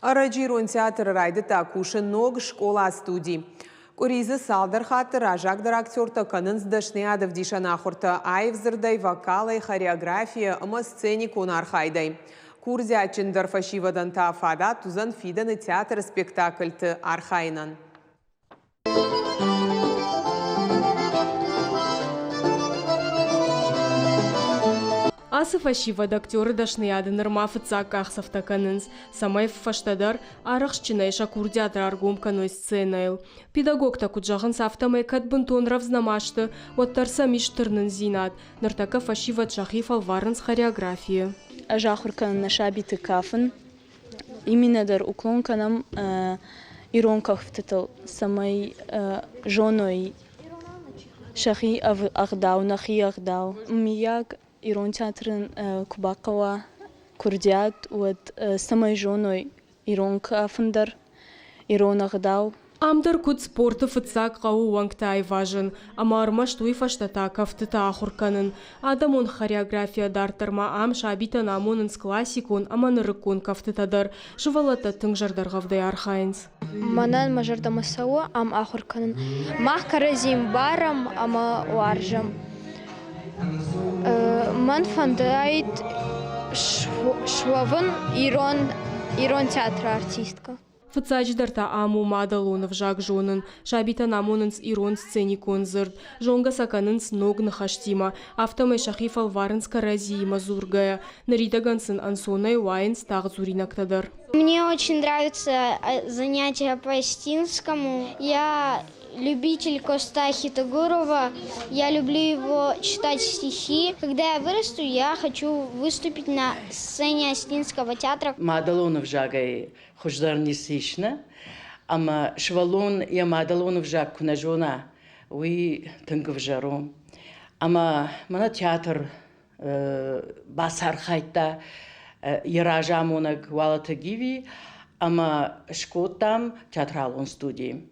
Ӕрӕджы Ирон театры райдыдта кусын ног скъола-студи. Къуыри дзы цалдӕр хатты раззагдӕр актертӕ кӕнынц дӕсныйадӕвдисӕн ахуыртӕ аив дзырдӕй, вокалӕй, хореографийӕ ӕмӕ сценикон архайдӕй. Курдиатджындӕр фӕсивӕдӕн та фадат уыдзӕн фидӕны театры спектакльты архайынӕн. Ацы фӕсивӕд актеры дӕсныйады нырма фыццаг къахдзӕфтӕ кӕнынц, цӕмӕй фӕстӕдӕр арӕхстджынӕй сӕ курдиат раргом кӕной сценӕйыл. Педагогтӕ куыд зӕгъынц, афтӕмӕй кӕд бынтон рӕвдз нӕма сты, уӕддӕр сӕм ис тырнындзинад. Ныртӕккӕ фӕсивӕд сӕхи фӕлварынц хореографийы. Ӕз ахуыр кӕнын нӕ сабиты кафын. Именно дӕр уклон кӕнӕм ирон кӕфтытыл, цӕмӕй зоной сӕхи ӕгъдау, нӕхи ӕгъдау. Миййаг, ирон театры куы бахъӕуа курдиат, уӕд цӕмӕй зоной ирон кафын дӕр, ирон ӕгъдау. Ам дӕр куыд спорты фыццаг хъӕуы уӕнгтӕ айвазын ӕмӕ ӕрмӕст уый фӕстӕ та кӕфтытӕ ахуыр кӕнын. Адӕмон хореографийӕ дарддӕр ма ам сабитӕн амонынц классикон ӕмӕ нырыккон кӕфтытӕ дӕр. Сывӕллӕттӕ тынг зӕрдӕргъӕвдӕй архайынц. Мӕнӕн мӕ зӕрдӕмӕ цӕуы ам ахуыр кӕнын. Мах кӕрӕдзи ӕмбарӕм ӕмӕ уарзӕм. Мӕн фӕндыдаид суӕвын ирон, ирон театры артисткӕ. Фыццаджыдӕр та ам у мадӕлон ӕвзаг зонын. Сабитӕн амонынц ирон сценикон дзырд, зонгӕ сӕ кӕнынц ног ныхӕстимӕ, афтӕмӕй сӕхи фӕлварынц кӕрӕдзиимӕ дзургӕйӕ. Ныридӕгӕн сын ӕнцонӕй уайынц тагъддзуринӕгтӕ дӕр. Мне очень нравится занятия по Остинскому. Я любитель Коста Хитогурова. Я люблю его читать стихи. Когда я вырасту, я хочу выступить на сцене Остинского театра. Мадӕлон ӕвзагӕй хуыздӕр ницы ис, нӕ? Ӕмӕ сывӕллон йӕ мадӕлон ӕвзаг куы нӕ зона, уый тынг ӕвзӕр у. Ӕмӕ мӕнӕ театр бацархайдта йӕ разамонӕг Уалыты Гиви ӕмӕ скодтам театралон студи.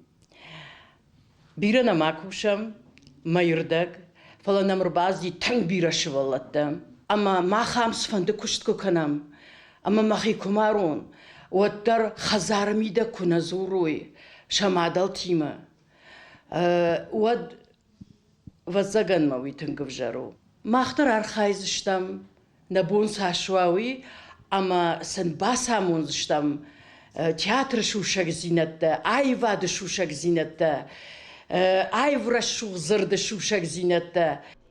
Бирӕ нӕма кусӕм, мӕйырдӕг, фӕлӕ нӕм ӕрбацыди тынг бирӕ сывӕллӕттӕ. Ӕмӕ мах ам цыфӕнды куыст куы кӕнӕм, ӕмӕ мӕхи куы марон, уӕддӕр хӕдзары мидӕг куы нӕ дзурой сӕ мадӕлтимӕ, уӕд, ӕвӕццӕгӕн мӕ уый тынг ӕвзӕр у. Мах дӕр архайдзыстӕм, нӕ бон цас уа, уый, ӕмӕ сын бацамондзыстӕм театры сусӕгдзинӕдтӕ, аивады сусӕгдзинӕдтӕ, аив рӕсугъд дзырды сусӕгдзинӕдтӕ.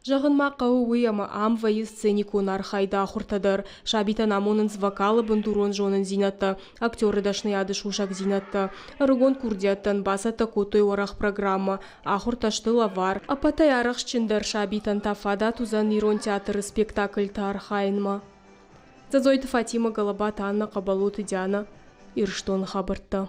Зӕгъын ма хъӕуы уый, ӕмӕ ам вӕййы сценикон архайды ахуыртӕ дӕр. Сабитӕн амонынц вокалы бындурон зонындзинӕдтӕ, актеры дӕсныйады сусӕгдзинӕдтӕ. Ӕрыгон курдиӕттӕн бацӕттӕ кодтой уӕрӕх программӕ. Ахуыртӕ сты лӕвар. Ӕппӕтӕй арӕхстджындӕр сабитӕн та фадат уыдзӕн ирон театры спектакльты архайынмӕ. Дзӕдзойты Фатимӕ, Галабаты Аннӕ, Хъӕбӕлоты Дианӕ, Ирыстоны хабӕрттӕ.